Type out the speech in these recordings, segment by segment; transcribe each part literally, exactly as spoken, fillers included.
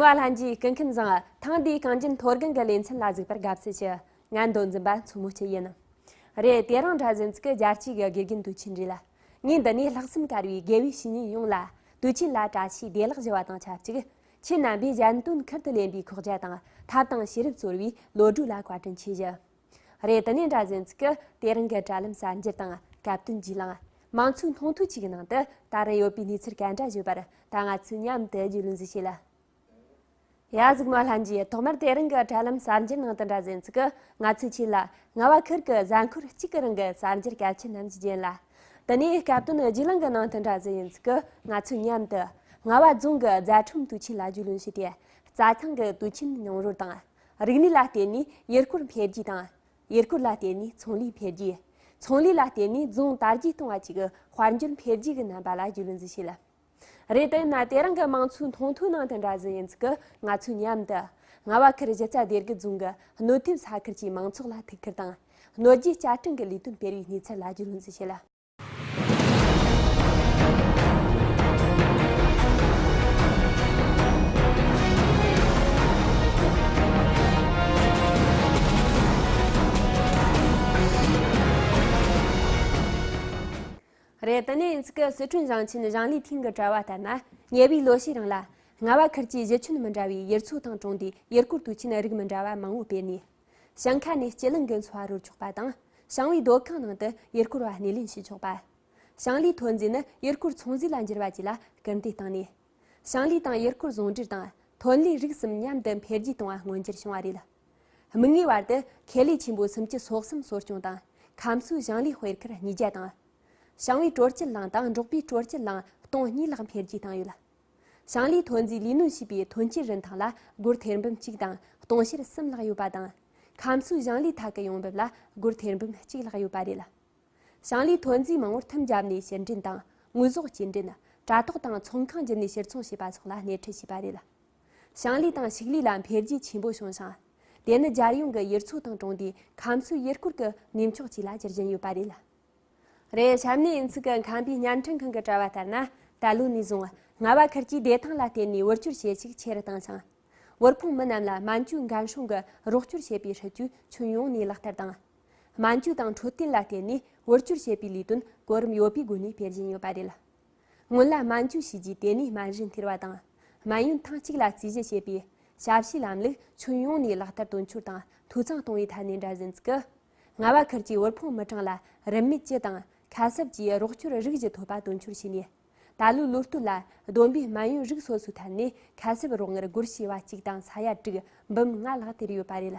པ་ལྷན་རྒྱས་སྐུ་ཁམས་བཟང་། ཐེངས་འདིའི་གངས་ཅན་མཐོ་སྒང་གི་ལེ་ཚན་ལ་གཟིགས་པར་དགའ་བསུ་ཞུ། ང་མདོ་འཛིན་པ་མཚོ་མོ་སྐྱིད་ཡིན། རེད། དེ་རིང་འདྲ་ཟིན་ཚིག་རྒྱལ་སྤྱི་གི་དགེ་རྒན་དུས་ཆེན་རེད་ལ། ངས་འདི་ནས་ལྷག་བསམ་དཀར་བའི་དགེ་བའི་བཤེས་གཉེན་ཡོངས་ལ་དུས་ཆེན་ལ་བཀྲ་ཤིས་བདེ་ལེགས་ཞུ་བ་དང་ཆབས་ཅིག་ཁྱེད་རྣམ་པས་གཞན་དོན་ཁུར་དུ་ལེན་པའི་ཁོག་རྒྱ་དང་ཐབས་དང་ཤེས་རབ་སྩོལ་བའི་བློ་གྲོས་ལ་བཀའ་དྲིན་ཆེ་ཞུ། རེད། དེ་ནས་འདྲ་ཟིན་ཚིག་གི་དེ་རིང་གི་དྲ་ལམ་གསར་འགྱུར་དང་སྐབས་དོན་རྒྱུས་ལངས། མང་ཚོགས་མཐོང་ཐོས་བཅས་ཀྱི་ནང་དུ་ད་རུང་ཡོད་པའི་གནས་ཚུལ་ག་འདྲ་བརྗོད་པར་ད་ང་ཚོས་མཉམ་དུ་རྒྱུས་ལོན་ཞིག་བྱེད་ལ། ཡ། གཟིགས་མོ་ལྷན་རྒྱས། ཐོག་མར་དེ་རིང་གི་དྲ་ལམ་གསར་འགྱུར་ནང་དུ་འདྲ་ཟིན་ཚིག་གི་ང་ཚོས་ཁྱེད་ལ་རྔ་བ་ཁུལ་གྱི་གཟའ་འཁོར་གཅིག་གི་རིང་གི་གསར་འགྱུར་གལ་ཆེན་རྣམས་ཀྱི་རྒྱན་ལ། དེ་ནས་སྐབས་དོན་རྒྱུས་ལངས་ཀྱི་ནང་དུ་འདྲ་ཟིན་ཚིག་གི་ང་ཚོས་མཉམ་དུ་རྔ་བ་རྫོང་གི་རྫ་ཁྲོམ་དུས་ཆེན་ལ་རྒྱུས་ལོན་བྱས་ཏེ། རྩྭ་ཐང་གི་དུས་ཆེན་མྱོང་རོལ་དང་། རིག་གནས་ལ་བརྟེན་ནས་ཡུལ་སྐོར་འཕེལ་རྒྱས་དང་། ཡུལ་སྐོར་ལ་བརྟེན་ནས་ཚོང་ལས་འཕེལ་རྒྱས། ཚོང་ལས་ལ་བརྟེན་ནས་རྫོང་དར་རྒྱས་གཏོང་བ་བཅས་ཀྱི་དཔལ་འབྱོར་འཕེལ་རྒྱས་ཀྱི་རྣམ་པ་ལ་རྒྱུས་ལོན་ཞིག་བྱེད་ལ། རེད། དེ་ན་དེ་རིང་གི་མང་ཚོགས་མཐོང་ཐོས་ནང་དུ་འདྲ་ཟིན་ཡིན་ཚིག་གི་ང་ཚོས་མཉམ་དུ་རྔ་བ་ཁུལ་གཞི་རྩ་སྡེ་དགུ་རྫོང་གི་སྣོད་ཐེབས་ས་ཁུལ་གྱི་མང་ཚོགས་ལ་ཐུགས་ཁུར་དང་། སྣོད་བརྒྱུད་བསྐྱར་སྐྲུན་གྱི་ལས་དོན་སྤེལ་བའི་གནས་ཚུལ་ལ་རྒྱུས་ལོན་ཞིག་བྱེད་ལ། རེད། དེ་ནས་ཡིན་ཚིག་གི་སི་ཁྲོན་ཞིང་ཆེན་ཞིང་ལས་ཐིང་གི་དྲ་བ་ལྟར་ན། ཉེ་བའི་ལོ་ཤས་རིང་ལ་རྔ་བ་ཁུལ་གྱིས་གཞི་ཁྱོན་མི་འདྲ་བའི་ཡུལ་ཚོ་དང་གྲོང་སྡེའི་ཡུལ་སྐོར་དུས་ཆེན་རིགས་མི་འདྲ་བ་མང་བོ་སྤེལ་ནས། ཞིང་ཁ་ནས་སྤྱི་གླིང་གི་འཚོ་བ་རོལ་ཆོག་པ་དང་། ཞིང་བའི་སྡོད་ཁང་ནང་དུ་ཡུལ་སྐོར་བ་སྣེ་ལེན་བྱེད་ཆོག་པ། ཞིང་ལས་ཐོན་རྫས་ནི་ཡུལ་སྐོར་ཚོང་རྫས་ལ་འགྱུར་བ་བཅས་ལ་སྐུལ་འདེད་བཏང་ནས། ཞིང་ལས་དང་ཡུལ་སྐོར་ཟུང་འབྲེལ་དང་ཐོན་ལས་རིགས་གསུམ་མཉམ་དུ་འཕེལ་རྒྱས་གཏོང་བ་མངོན་འགྱུར་བྱུང་བ་རེད། མིག་སྔའི་བར་དུ་ཁེ་ལས་ཆེན་པོ་སུམ་ཅུ་སོ་གསུམ་གསོ་སྐྱོང་དང་། ཁམས་གསོའི་ཞིང་ལས་སྤེལ་ཁུལ་ཉིས་བརྒྱ་དང་། ཞིང་བའི་དྲོད་སྐྱེལ་རླངས་དང་འབྲོག་པའི་དྲོད་སྐྱེལ་རླངས་སྟོང་གཉིས་ལྷག་འཕེལ་རྒྱས་བཏང་ཡོད། ཞིང་ལས་ཐོན་རྫས་ལས་སྣོན་བྱས་པའི་ཐོན་སྐྱེད་རིན་ཐང་ལ་སྒོར་ཐེར་འབུམ་གཅིག་དང་སྟོང་ཕྱུར་གསུམ་ལྷག་ཡོད་པ་དང་། ཁམས་གསོའི་ཞིང་ལས་ཐད་ཀྱི་ཡོང་འབབ་ལ་སྒོར་ཐེར་འབུམ་གཅིག་ལྷག་ཡོད་པ་རེད། ཞིང་ལས་ཐོན་རྫས་མང་བོར་ཐུམ་བརྒྱབ་ནས་ཕྱིར་འདྲེན་དང་དངོས་ཟོག་སྐྱེལ་འདྲེན། དྲ་ཐོག་དང་ཚོང་ཁང་བརྒྱུད་ནས་ཕྱིར་ཚོང་བྱས་པ་སོགས་ལ་སྣེ་ཁྲིད་བྱས་པ་རེད། ཞིང་ལས་དང་ཕྱུགས་ལས་ལ་འཕེལ་རྒྱས་ཆེན་པོ་བྱུང་ཞིང་། དེ་ནི་རྒྱལ་ཡོངས་ཀྱི་ཡུལ་ཚོ་དང་གྲོང་སྡེའི་ཁམས་གསོའི་ཡུལ་སྐོར་གྱི་གནས་མཆོག་བཅས་ལ་བསྒྱུར་བཞིན་ཡོད་པ་རེད། རེད། གཤམ་ནས་ཡིན་ཚིག་གི་མཁན་པོའི་བརྙན་འཕྲིན་ཁང་གི་དྲ་བ་ལྟར་ན། ད་ལོ་ནས་བཟུང་རྔ་བ་ཁུལ་གྱིས་བདེ་ཐང་ལ་བརྟེན་ནས་འོར་སྐྱོར་བྱེད་ཤུགས་ཆེ་རུ་བཏང་ཞིང་། དབུལ་ཕོངས་མི་རྣམས་ལ་སྨན་བཅོས་འགན་སྲུང་གི་རོགས་སྐྱོར་བྱེད་པའི་སྲིད་ཇུས་ཁྱོན་ཡོངས་ནས་ལག་བསྟར་དང་། སྨན་བཅོས་དང་འཕྲོད་བསྟེན་ལ་བརྟེན་ནས་འོར་སྐྱོར་བྱེད་པའི་ལས་དོན་གོ་རིམ་ཡོད་པའི་སྒོ་ནས་སྤེལ་བཞིན་ཡོད་པ་རེད། སྔོན་ལ་སྨན་བཅོས་བྱས་རྗེས་དེ་ནས་སྨན་རིན་ཐེར་བ་དང་། སྨན་ཡོན་ཐེངས་གཅིག་ལ་རྩིས་ཞིབ་བྱེད་པའི་ཞབས་ཞུའི་ལམ་ལུགས་ཁྱོན་ཡོངས་ནས་ལག་བསྟར་དོན་འཁྱོལ་དང་འཐུས་ཚང་གཏོང་བའི་ཐད་ནས་འདྲ་ཟིན་ཚིག་གི། རྔ་བ་ཁུལ་གྱིས་དབུལ་ཕོངས་མི་གྲངས་ལ་རིན་མེད་སྤྱི་དང་ཁ་གསབ་ཀྱི་རོགས་སྐྱོར་རིགས་བཞི་ཐོབ་པ་དོན་འཁྱོལ་བྱས་ནས། ད་ལོའི་ལོ་སྟོད་ལ་བསྡོམས་པས་སྨན་ཡོན་རིགས་སོ་སོའི་ཐད་ནས་ཁ་གསབ་རོགས་དངུལ་སྒོར་བྱེ་བ་གཅིག་དང་ས་ཡ་དྲུག་འབུམ་ལྔ་ལྷག་སྟེར་ཡོད་པ་རེད།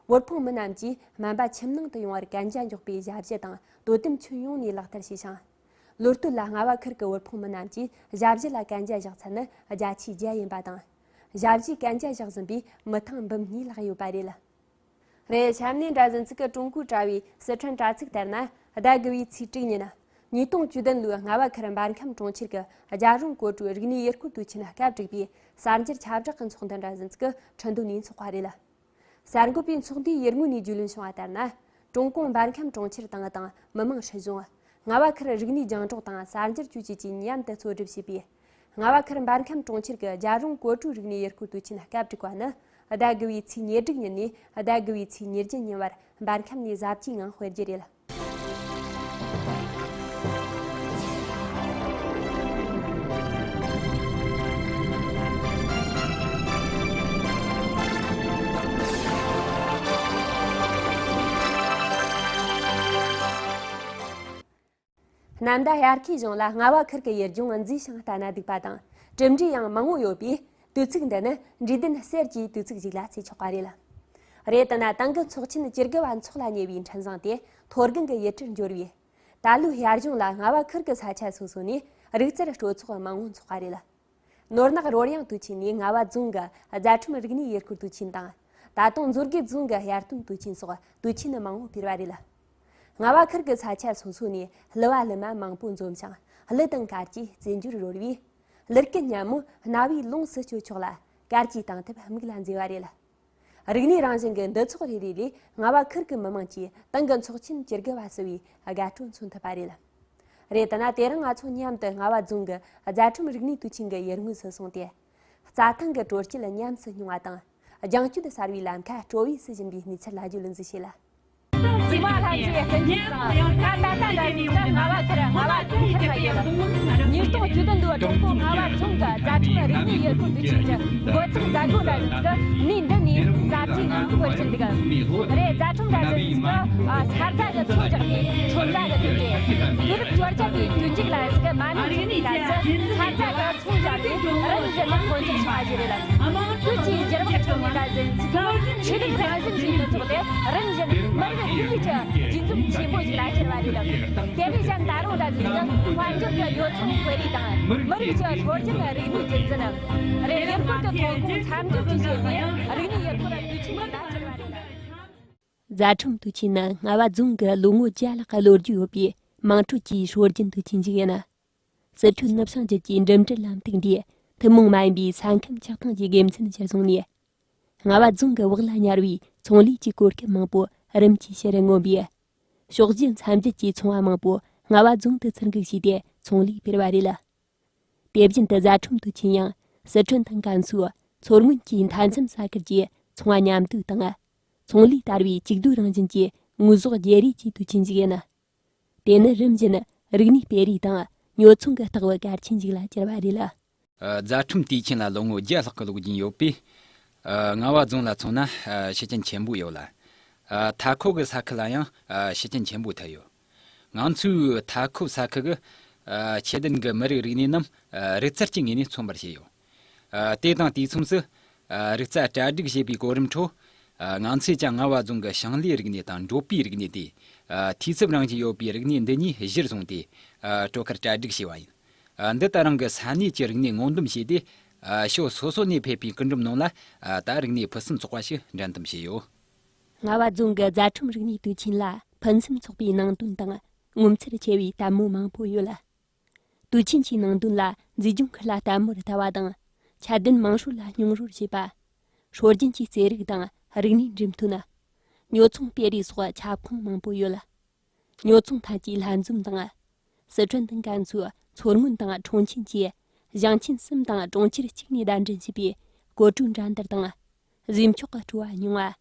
དབུལ་ཕོངས་མི་རྣམས་ཀྱིས་སྨན་པ་ཁྱིམ་ནང་དུ་ཡོང་བར་གན་རྒྱ་འཇོག་པའི་ཞབས་ཞུ་དང་དོ་དམ་ཁྱོན་ཡོངས་ནས་ལག་བསྟར་བྱས་ཤིང་། ལོ་སྟོད་ལ་རྔ་བ་ཁུལ་གྱི་དབུལ་ཕོངས་མི་རྣམས་ཀྱིས་ཞབས་ཞུ་ལ་གན་རྒྱ་བཞག་ཚད་ནི་བརྒྱ་ཆའི་བརྒྱ་ཡིན་པ་དང་། ཞབས་ཞུའི་གན་རྒྱ་བཞག་ཟིན་པའི་མི་ཐང་འབུམ་གཉིས་ལྷག་ཡོད་པ་རེད། རེད། གཤམ་ནས་འདྲ་ཟིན་ཚིག་གི་ཀྲུང་གོའི་དྲ་བའི་སི་ཁྲོན་དྲ་ཚིགས་ལྟར་ན། ཟླ་དགུ་བའི་ཚེས་དྲུག་ཉིན། ཉིས་སྟོང་བཅུ་བདུན་ལོའི་རྔ་བ་ཁུལ་འབར་ཁམས་གྲོང་ཁྱེར་གྱི་རྒྱལ་རོང་གོ་ཀྲུའུ་རིག་གནས་ཡུལ་སྐོར་དུས་ཆེན་སྐབས་དྲུག་པའི་གསར་འགྱུར་ཁྱབ་བསྒྲགས་ཀྱི་ཚོགས་འདུ་འདྲ་ཟིན་ཚིག་གི་ཁྲི་འདོན་ནས་འཚོགས་པ་རེད། གསར་འགོད་པས་ཚོགས་འདུའི་ཡུལ་དངོས་ནས་རྒྱུས་ལོན་བྱུང་བ་ལྟར་ན། ཀྲུང་གུང་འབར་ཁམས་གྲོང་ཁྱེར་ཏང་དང་མི་དམངས་སྲིད་གཞུང་། རྔ་བ་ཁུལ་རིག་གནས་རྒྱང་སྒྲོག་དང་གསར་འགྱུར་ཅུས་བཅས་ཀྱིས་མཉམ་དུ་གཙོ་སྒྲུབ་བྱས་པའི། རྔ་བ་ཁུལ་འབར་ཁམས་གྲོང་ཁྱེར་གྱི་རྒྱལ་རོང་གོ་ཀྲུའུ་རིག་གནས་ཡུལ་སྐོར་དུས་ཆེན་སྐབས་དྲུག་པ་ནི། ཟླ་དགུ་བའི་ཚེས་ཉེར་དྲུག་ཉིན་ནས་ཟླ་དགུ་བའི་ཚེས་ཉེར་བརྒྱད་ཉིན་བར་འབར་ཁམས་ནས་གཟབ་རྒྱས་ངང་སྤེལ་རྒྱུ་རེད། གནམ་ཟླ་དབྱར་ཁའི་གཞུང་ལ་རྔ་བ་ཁུལ་གྱི་ཡུལ་ལྗོངས་མཛེས་ཤིང་ལྟ་ན་སྡུག་པ་དང་གྲུབ་འབྲས་ཡང་མང་བོ་ཡོད་པས། དུས་ཚིགས་འདི་ནི་འབྲས་ལྡན་གསེར་གྱི་དུས་ཚིགས་ཤིག་ལ་བརྩི་ཆོག་པ་རེད། རེད། དེ་ན་ཏང་གི་ཚོགས་ཆེན་བཅུ་དགུ་བ་འཚོགས་ལ་ཉེ་བའི་འཕྲིན་བཟང་དེ་མཐོ་སྒང་གི་ཡུལ་གྲུར་འབྱོར་བས། ད་ལོའི་དབྱར་གཞུང་ལ་རྔ་བ་ཁུལ་གྱི་ས་ཆ་སོ་སོ་ནས་རིག་རྩལ་སྤྲོ་ཚོགས་མང་བོ་འཚོགས་པ་རེད། ནོར་ནག་རོལ་དབྱངས་དུས་ཆེན་ནས་རྔ་བ་རྫོང་གི་རྫ་ཁྲོམ་རིག་གནས་ཡུལ་སྐོར་དུས་ཆེན་དང་། ད་དུང་མཛོད་དགེ་རྫོང་གི་དབྱར་སྟོན་དུས་ཆེན་སོགས་དུས་ཆེན་མང་བོ་སྤེལ་བ་རེད། རྔ་བ་ཁུལ་གྱི་ས་ཆ་སོ་སོ་ནས་གླུ་བ་གླུ་མ་མང་པོ་འཛོམས་ཤིང་གླུ་དང་གར་གྱིས་རྩེད་འཇོར་རོལ་བས། གླུ་སྐད་སྙན་མོ་རྣ་བའི་ལོངས་སུ་སྤྱོད་ཆོག་ལ། གར་གྱི་སྟེང་ཐབས་མིག་ལ་མཛེས་པ་རེད། རིག་གནས་རང་བཞིན་གྱི་འདུ་ཚོགས་རེ་རེ་ལས་རྔ་བ་ཁུལ་གྱི་མི་དམངས་ཀྱིས་ཏང་གི་ཚོགས་ཆེན་བཅུ་དགུ་བ་བསུ་བའི་དགའ་སྤྲོ་མཚོན་ཐུབ་པ་རེད། རེད། དེ་ན་དེ་རིང་ང་ཚོ་མཉམ་དུ་རྔ་བ་རྫོང་གི་རྫ་ཁྲོམ་རིག་གནས་དུས་ཆེན་གྱི་ཡུལ་དངོས་སུ་སོང་སྟེ། རྩྭ་ཐང་གི་དྲོ་སྐྱིད་ཉམས་སུ་མྱོང་བ་དང་། ལྗང་སྐྱོད་གསར་བའི་ལམ་ཁ་སྤྲོ་བས་སུ་བཞིན་པའི་གནས་ཚུལ་ལ་རྒྱུས་ལོན་ཟིག་བྱེད་ལ། ཇི་མ་ལྷ་འདྲེའི་སྤུན་མཆེད་ཚང་། ད་ད་ལྟ་འདྲ་བའི་ཚེ་རྔ་བ་ཁུལ་རྔ་བ་རྫོང་ཁུལ་ལ་ཡོད། ཉིས་སྟོང་བཅུ་བདུན་ལོའི་ཀྲུང་གོ་རྔ་བ་རྫོང་གི་རྫ་ཁྲིམས་རིག་གནས་ཡུལ་སྐོར་དུས་ཆེན་གྱི་འགོ་ཚུགས་མཛད་སྒོ་འདྲ་བའི་ཚེ་གནས་འདི་ནས་ཟ་ཁྲིད་ངང་སྤེལ་གྱིན་འདུག་རེད། རྫ་ཁྲིམས་འདྲ་བའི་ཚེ་ས་རྫ་གི་ཚོ་བཞག་ནས་ཁྲོམ་ར་གི་དུས་ཚེ་དུས་རབས་བཅོ་བརྒྱད་པའི་དུས་མཇུག་ལ་ཟིག་མ་ཎི་བྱེད་པའི་སྐབས་སུ་ས་རྫ་གི་ཚོང་བཞག་ནས་རིམ་བཞིན་དུ་ཐོན་སྐྱེད་བྱུང་བ་ཞིག་རེད། དུས་ཀྱི་འགྱུར་བག་ཁྲོད་ནས་འདྲ་བཞིན་ཚིག་ཆོས་ལུགས་རང་བཞིན་གྱི་སྤྱི་ཚོགས་དེ་རིམ་བཞིན་མི་རིགས་རིག་གནས་ཀྱི་རྒྱུན་འཛོམས་ཆེན་པོ་ཞིག་ལ་གྱུར་བ་རེད། དེ་ནས་གཞན་ད་རུང་འདྲ་བཞིན་དུ་དཔལ་འབྱོར་གྱི་ཉོ་ཚོང་སྤེལ་རེས་དང་མི་རིགས་ཀྱི་སྲོལ་རྒྱུན་རིག་གནས་རྒྱུན་འཛིན་རེད། ཡུལ་སྐོར་གྱི་ཐོན་ཁུངས་མཚམས་སྦྱོར་བཅས་བྱས་ཏེ་རིག་གནས་ཡུལ་སྐོར་དུས་ཆེན་ཞིག་ལ་གྱུར་བ་རེད། རྫ་ཁྲིམས་དུས་ཆེན་ནི་རྔ་བ་རྫོང་གི་ལོ་ངོ་བརྒྱ་ལྷག་གི་ལོ་རྒྱུས་ཡོད་པའི་དམངས་ཁྲོད་ཀྱི་སྲོལ་རྒྱུན་དུས་ཆེན་ཞིག་ཡིན། སི་ཁྲོན་ནུབ་བྱང་རྒྱུད་ཀྱི་འགྲིམ་འགྲུལ་ལམ་ཐིག་འདིའི་ཐུན་མོང་མ་ཡིན་པའི་ས་ཁམས་ཆགས་སྟངས་ཀྱི་དགེ་མཚན་གཞིར་བཟུང་ནས། རྔ་བ་རྫོང་གི་བག་ལ་ཉར་བའི་ཚོང་ལས་ཀྱི་གོ་སྐབས་མང་པོ་རིམ་གྱིས་ཕྱིར་མངོན་པས། ཕྱོགས་བཞི་མཚམས་བརྒྱད་ཀྱི་ཚོང་བ་མང་པོ་རྔ་བ་རྫོང་དུ་ཚུར་འགུག་བྱས་ཏེ་ཚོང་ལས་སྤེལ་བ་རེད། དེ་བཞིན་དུ་རྫ་ཁྲིམས་དུས་ཆེན་ཡང་སི་ཁྲོན་དང་ཀན་སུའུ་མཚོ་སྔོན་གྱི་མཐའ་མཚམས་ས་ཁུལ་གྱི་ཚོང་བ་མཉམ་འདུས་དང་། ཚོང་ལས་དར་བའི་གཅིག་སྡུད་རང་བཞིན་གྱི་དངོས་ཟོག་བརྗེ་རེས་ཀྱི་དུས་ཆེན་ཞིག་ཡིན། དེ་ནི་རིམ་བཞིན་རིག་གནས་སྤེལ་རེས་དང་ཉོ་ཚོང་གི་ལྟ་བ་གལ་ཆེན་ཞིག་ལ་གྱུར་པ་རེད། རྫ་ཁྲིམས་དུས་ཆེན་ལ་ལོ་ངོ་བརྒྱ་ལྷག་གི་ལོ་རྒྱུས་ཡོད་པས། རྔ་བ་རྫོང་ལ་མཚོན་ན་ཤུགས་རྐྱེན་ཆེན་པོ་ཡོད་ལ། མཐའ་འཁོབ་ཀྱི་ས་ཁུལ་ལ་ཡང་ཤུགས་རྐྱེན་ཆེན་པོ་ཐེབས་ཡོད། ང་ཚོའི་མཐའ་འཁོབ་ས་ཁུལ་གྱི་ཆེད་ལྡན་གྱི་མི་རིགས་རིག་གནས་རྣམས་རིག་རྩལ་གྱི་ངོས་ནས་མཚོན་པར་བྱས་ཡོད། དེ་དང་དུས་མཚུངས་སུ། རིག་རྩལ་གྲ་སྒྲིག་བྱེད་པའི་གོ་རིམ་ཁྲོད། ང་ཚོས་ཀྱང་རྔ་བ་རྫོང་གི་ཞིང་ལས་རིག་གནས་དང་འབྲོག་པའི་རིག་གནས་ཏེ། འཐུས་ཚབ་རང་བཞིན་ཡོད་པའི་རིག་གནས་འདི་གཉིས་གཞིར་བཟུང་སྟེ། སྤྲོ་ཁར་གྲ་སྒྲིག་བྱས་པ་ཡིན། འདི་ལྟར་རང་གི་ས་གནས་ཀྱི་རིག་གནས་སྔོག་འདོན་བྱས་ཏེ། ཕྱོགས་སོ་སོ་ནས་ཕེབས་པའི་སྐུ་མགྲོན་རྣམས་ལ་ད་རིག་གནས་ཕུན་སུམ་ཚོགས་པ་ཞིག་འགྲན་འདུམ་བྱས་ཡོད། རྔ་བ་རྫོང་གི་རྫ་ཁྲིམས་རིག་གནས་དུས་ཆེན་ལ་ཕུན་སུམ་ཚོགས་པའི་ནང་དོན་དང་ངོ་མཚར་ཆེ་བའི་ལྟད་མོ་མང་པོ་ཡོད་ལ། དུས་ཆེན་གྱི་ནང་དོན་ལ་མཛེས་ལྗོངས་ཁུལ་ལ་ལྟད་མོར་ལྟ་བ་དང་། ཆ་ལྡན་དམངས་སྲོལ་ལ་སྙིང་རོལ་བྱེད་པ། སྲོལ་རྒྱུན་གྱི་རྩེད་རིགས་དང་རིག་གནས་འགྲེམས་སྟོན། ཉོ་ཚོང་སྤེལ་རེས་སོགས་ཁྱབ་ཁོངས་མང་པོ་ཡོད། ཉོ་ཚོང་ཐད་ཀྱི་ལྷན་འཛོམས་དང་། སི་ཁྲོན་དང་ཀན་སུའུ་མཚོ་སྔོན་དང་ཁྲུང་ཆིན་བཅས་ཞིང་ཆེན་གསུམ་དང་གྲོང་ཁྱེར་གཅིག་ནས་གདན་འདྲེན་བྱས་པའི་གོ་སྒྲིག་འགྲན་བསྡུར་དང་། ཟས་མཆོག་གི་སྤྲོ་བ་མྱོང་བ།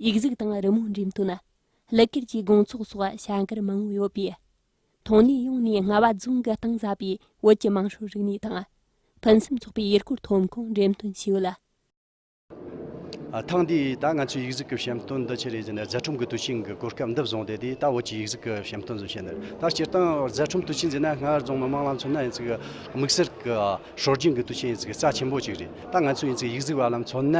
ཡིག་གཟུགས་དང་རི་མོ་འགྲེམས་སྟོན། གླུ་གར་གྱི་དགོང་ཚོགས་སོགས་བྱ་འགུལ་མང་པོ་ཡོད་པས། མཐོང་སྣེ་ཡོངས་ནས་རྔ་བ་རྫོང་གིས་གཏིང་ཟབ་པའི་བོད་ཀྱི་དམངས་སྲོལ་རིག་གནས་དང་། ཕུན་སུམ་ཚོགས་པའི་ཡུལ་སྐོར་ཐོན་ཁུངས་འགྲེམས་སྟོན་བྱས་ཡོད་ལ། ཐེངས་འདིའི་ད་ང་ཚོའི་ཡིག་གཟུགས་ཀྱི་བཤམས་སྟོན་འདི་ཆི་རེད་ཟེར་ན། རྫ་ཁྲིམས་ཀྱི་དུས་ཆེན་གྱི་གོ་སྐབས་འདི་བཟུང་སྟེ། དེ་ད་བོད་ཀྱི་ཡིག་གཟུགས་ཀྱི་བཤམས་སྟོན་བཟོ་བྱས་ནས། ད་སྤྱིར་བཏང་རྫ་ཁྲིམས་དུས་ཆེན་ཟེར་ན་སྔར་རྫོང་མི་མང་ལ་མཚོན་ན་ཡིན་ཚིག་དམིགས་བསལ་གྱི་སྲོལ་རྒྱུན་གྱི་དུས་ཆེན་ཡིན་ཚིག་རྩ་ཆེན་པོ་ཅིག་རེད། ད་ང་ཚོ་ཡིན་ཚིག་ཡིག་གཟུགས་པ་ལ་མཚོན་ན།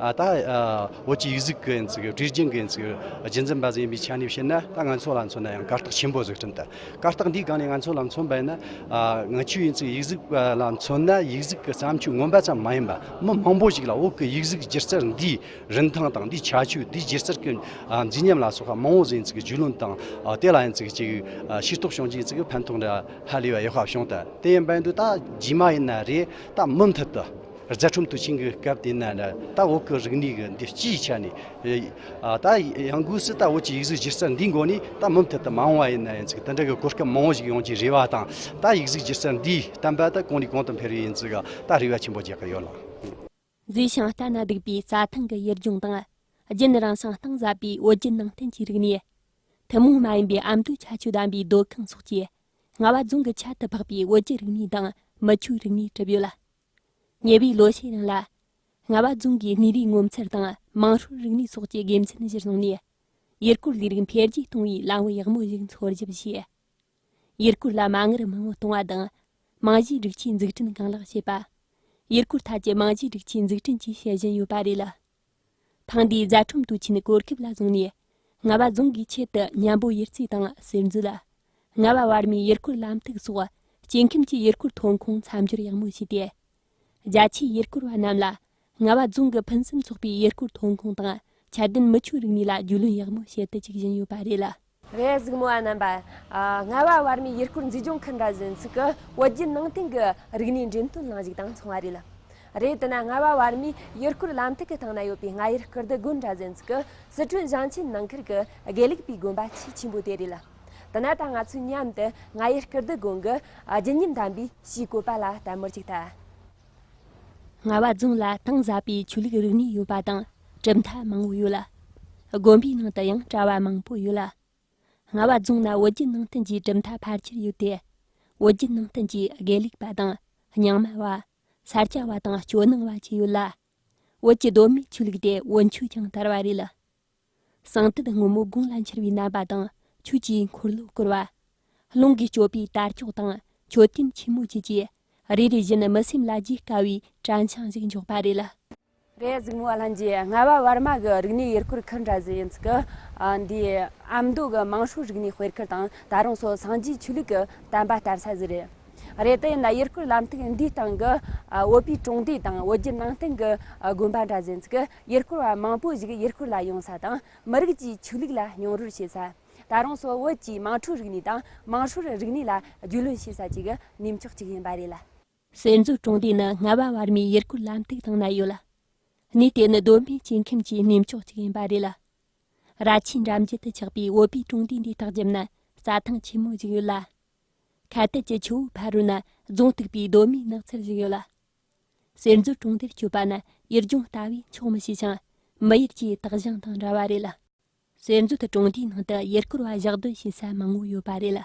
ཨ། ད་ཨ། བོད་ཀྱི་ཡིག་གཟུགས་ཀྱི་ཡིན་ཚིག་གྲོས་རྒྱུན་གྱི་ཡིན་ཚིག་རྒྱུན་འཛིན་པ་ཟིག་ཡིན་པའི་ཆ་ནས་བཤད་ན། ད་ང་ཚོ་ལ་མཚོན་ན་ཡང་གར་སྟེགས་ཆེན་པོ་ཟིག་བསྐྲུན་ཏེ། གར་སྟེགས་འདིའི་སྒང་ནས་ང་ཚོ་ལ་མཚོན་པ་ཡིན་ན། ཨ། ང་ཚོའི་ཡིན་ཚིག་ཡིག་གཟུགས་པ་ལ་མཚོན་ན། ཡིག་གཟུགས་ཀྱི་བརྩམས་ཆོས་ངོ་མ་ཙམ་མ་ཡིན་པ། མི་མང་པོ་ཞིག་ལ་བོད་ཀྱི་ཡིག་གཟུགས་སྒྱུ་རྩལ་འདིའི་རིན་ཐང་དང་། འདིའི་ཁྱད་ཆོས། འདིའི་སྒྱུ་རྩལ་གྱི་ཨ། མཛེས་ཉམས་ལ་སོགས་པ་མང་བོ་ཟིག་ཡིན་ཚིག་རྒྱུས་ལོན་དང་། ཨ། དེ་ལ་ཡིན་ཚིག་ཅིག་ཨ། ཤེས་རྟོགས་བྱུང་རྗེས་ཡིན་ཚིག་ཕན་ཐོགས་འདྲ་ཧ་ལས་པ་ཡག་པ་བྱུང་ད། དེ་ཡིན་པ་ཡིན་དུས་ད་རྗེས་མ་ཡིན་ན་རེད། ད་མུ་མཐུད་དུ་རྫ་ཁྲིམས་དུས་ཆེན་གྱི་སྐབས་དེ་ན་ད་བོད་ཀྱི་རིག་གནས་ཀྱི་འདི་སྤྱིའི་ཆ་ནས། ཨ། ད་ཡང་སྒོས་སུ་ད་བོད་ཀྱི་ཡིག་གཟུགས་སྒྱུ་རྩལ་འདིའི་སྒོ་ནས་ད་མུ་མཐུད་དུ་མ་འོངས་པ་ཡིན་ན་ཡིན་ཚིག་དེ་འདྲ་གི་གོ་སྐབས་མང་བོ་ཞིག་ཡོང་རྒྱུའི་རེ་བ་དང་། ད་ཡིག་གཟུགས་སྒྱུ་རྩལ་འདིའི་བསྟན་པ་ད་གོང་ནས་གོང་དུ་འཕེལ་བའི་ཡིན་ཚིག་ད་རེ་བ་ཆེན་པོ་རྒྱག་གི་ཡོད་ལགས། མཛེས་ཤིང་ལྟ་ན་སྡུག་པའི་རྩྭ་ཐང་གི་ཡུལ་ལྗོངས་དང་། རྒྱུན་རིང་ཞིང་གཏིང་ཟབ་པའི་བོད་བརྒྱུད་ནང་བསྟན་གྱི་རིག་གནས། ཐུན་མོང་མ་ཡིན་པའི་ཨ་མདོའི་ཁྱད་ཆོས་ལྡན་པའི་སྡོད་ཁང་སོགས་ཀྱིས། རྔ་བ་རྫོང་གི་ཁྱད་དུ་འཕགས་པའི་བོད་ཀྱི་རིག་གནས་དང་མི་ཆོའི་རིག་གནས་གྲུབ་ཡོད་ལ། ཉེ་བའི་ལོ་ཤས་རིང་ལ། རྔ་བ་རྫོང་གིས་གནས་རིགས་ངོ་མཚར་དང་དམངས་སྲོལ་རིག་གནས་སོགས་ཀྱི་དགེ་མཚན་གཞིར་བཟུང་ནས། ཡུལ་སྐོར་ལས་རིགས་འཕེལ་རྒྱས་གཏོང་བའི་ལམ་བུ་ཡག་མོ་ཞིག་འཚོལ་ཞིབ་བྱས། ཡུལ་སྐོར་ལ་མ་དངུལ་མང་བོ་གཏོང་བ་དང་། རྨང་གཞིའི་སྒྲིག་ཆས་འཛུགས་སྐྲུན་གང་ལེགས་བྱེད་པ། ཡུལ་སྐོར་ཐད་ཀྱི་རྨང་གཞིའི་སྒྲིག་ཆས་འཛུགས་སྐྲུན་བཅས་བྱེད་བཞིན་ཡོད་པ་རེད་ལ། ཐེངས་འདིའི་རྫ་ཁྲིམས་དུས་ཆེན་གོ་སྐབས་ལ་བཟུང་ནས། རྔ་བ་རྫོང་གིས་ཆེད་དུ་གཉན་པོ་གཡུ་རྩེ་དང་ཟེར་འཛུལ། རྔ་བ་བར་མའི་ཡུལ་སྐོར་ལམ་ཐིག་སོགས་སྐྱེ་ཁམས་ཀྱི་ཡུལ་སྐོར་ཐོན་ཁུངས་མཚམས་སྦྱོར་ཡག་མོ་བྱས་ཏེ། རྒྱ་ཆེའི་ཡུལ་སྐོར་བ་རྣམས་ལ་རྔ་བ་རྫོང་གི་ཕུན་སུམ་ཚོགས་པའི་ཡུལ་སྐོར་ཐོན་ཁུངས་དང་ཆ་ལྡན་མི་ཆོའི་རིག་གནས་ལ་རྒྱུས་ལོན་ཡག་མོ་བྱེད་དུ་བཅུག་བཞིན་ཡོད་པ་རེད་ལ། རེད། གཟིགས་མོ་བ་རྣམ་པ། ཨ། རྔ་བ་བར་མའི་ཡུལ་སྐོར་མཛེས་ལྗོངས་ཁུལ་འདྲ་བཞིན་ཚིག་གི་བོད་བརྒྱུད་ནང་བསྟན་གྱི་རིག་གནས་འགྲེམས་སྟོན་གླིང་ཞིག་དང་མཚུངས་པ་རེད་ལ། རེད། དེ་ན་རྔ་བ་བར་མའི་ཡུལ་སྐོར་ལམ་ཐིག་གི་སྟེང་ན་ཡོད་པའི་རྔ་ཡུལ་སྐུ་ལྡི་དགོན་འདྲ་བཞིན་ཚིག་གི་སི་ཁྲོན་ཞིང་ཆེན་ནང་ཁུལ་གྱི་དགེ་ལུགས་པའི་དགོན་པ་ཆེས་ཆེན་པོ་དེ་རེད་ལ། དེ་ན་ད་ང་ཚོས་མཉམ་དུ་རྔ་ཡུལ་སྐུ་ལྡི་དགོན་གྱི་བརྒྱུད་རྙིང་ལྡན་པའི་ཕྱིའི་བཀོད་པ་ལ་ལྟད་མོ་གཅིག་ལྟ། རྔ་བ་རྫོང་ལ་གཏིང་ཟབ་པའི་ཆོས་ལུགས་རིག་གནས་ཡོད་པ་དང་གྲུབ་མཐའ་མང་བོ་ཡོད་ལ། དགོན་པའི་ནང་དུ་ཡང་གྲྭ་བ་མང་པོ་ཡོད་ལ། རྔ་བ་རྫོང་ན་བོད་བརྒྱུད་ནང་བསྟན་གྱི་གྲུབ་མཐའ་ཕལ་ཆེར་ཡོད་དེ། བོད་བརྒྱུད་ནང་བསྟན་གྱི་དགེ་ལུགས་པ་དང་རྙིང་མ་བ། ས་སྐྱ་བ་དང་ཇོ་ནང་བ་བཅས་ཡོད་ལ། བོད་ཀྱི་གདོད་མའི་ཆོས་ལུགས་དེ་བོན་ཆོས་ཀྱང་དར་བ་རེད། གསང་དུད་སྔོན་མོ་དགུང་ལ་འཕྱར་བའི་རྣམ་པ་དང་ཆོས་ཀྱི་འཁོར་ལོ་བསྐོར་བ། རླུང་གིས་སྐྱོད་པའི་དར་ལྕོག་དང་མཆོད་རྟེན་ཆེན་མོ་བཅས་ཀྱིས་རེ་རེ་བཞིན་མི་སེམས་ལ་བརྗེད་དཀའ་བའི་དྲན་འཆང་ཞིག་འཇོག་པ་རེད། རེད། གཟིགས་མོ་བ་ལྷན་རྒྱས། རྔ་བ་བར་མ་གི་རིག་གནས་ཡུལ་སྐོར་ཁུལ་འདྲ་ཟིག་ཡིན་ཚིག་གི། ཨ། འདི་ཨ་མདོ་གི་མང་སྲོལ་རིག་གནས་སྤེལ་ཁུལ་དང་ད་རུང་སོ་སངས་རྒྱས་ཆོས་ལུགས་ཀྱི་བསྟན་པ་དར་ས་ཟིག་རེད། རེད། དེ་ཡིན་ན་ཡུལ་སྐོར་ལམ་ཐིག་འདིའི་སྟེང་གི། ཨ། བོད་པའི་གྲོང་སྡེ་དང་བོད་བརྒྱུད་ནང་བསྟན་གྱི། ཨ། དགོན་པ་འདྲ་ཟིག་ཡིན་ཚིག་གི། ཡུལ་སྐོར་བ་མང་པོ་ཞིག་ཡུལ་སྐོར་ལ་ཡོང་ས་དང་མི་རིགས་ཀྱི་ཆོས་ལུགས་ལ་མྱོང་རོལ་བྱེད་ས། ད་རུང་སོ་བོད་ཀྱི་དམངས་ཁྲོད་རིག་གནས་དང་དམངས་སྲོལ་རིག་གནས་ལ་རྒྱུས་ལོན་བྱེད་ས་བཅས་ཀྱི་གནས་མཆོག་ཅིག་ཡིན་པ་རེད། གསེར་མཛོད་གྲོང་སྡེ་ནི་རྔ་བ་བར་མའི་ཡུལ་སྐོར་ལམ་ཐིག་སྟེང་ན་ཡོད་ལ། གནས་དེ་ནི་གདོད་མའི་སྐྱེ་ཁམས་ཀྱི་གནས་མཆོག་ཅིག་ཡིན་པ་རེད། ར་ཆས་འགྲམ་རྒྱུད་དུ་ཆགས་པའི་བོད་པའི་གྲོང་སྡེ་འདིའི་ལྟག་རྒྱབ་ན་རྩྭ་ཐང་ཆེན་མོ་ཞིག་ཡོད་ལ། ཁ་གཏད་ཀྱི་ཆུ་བོ་ཕ་རོལ་ན་རྫོང་སྟུག་པའི་གདོད་མའི་ནགས་ཚལ་ཞིག་ཡོད་ལ། གསེར་མཛོད་གྲོང་སྡེར་སྐྱོད་པ་ནི་ཡུལ་ལྗོངས་ལྟ་བས་ཆོག་མི་ཤེས་ཤིང་། མི་ཡུལ་གྱི་དག་ཞིང་དང་འདྲ་བ་རེད། གསེར་མཛོད་གྲོང་སྡེའི་ནང་དུ་ཡུལ་སྐོར་བ་ཞག་སྡོད་བྱེད་ས་མང་བོ་ཡོད་པ་རེད།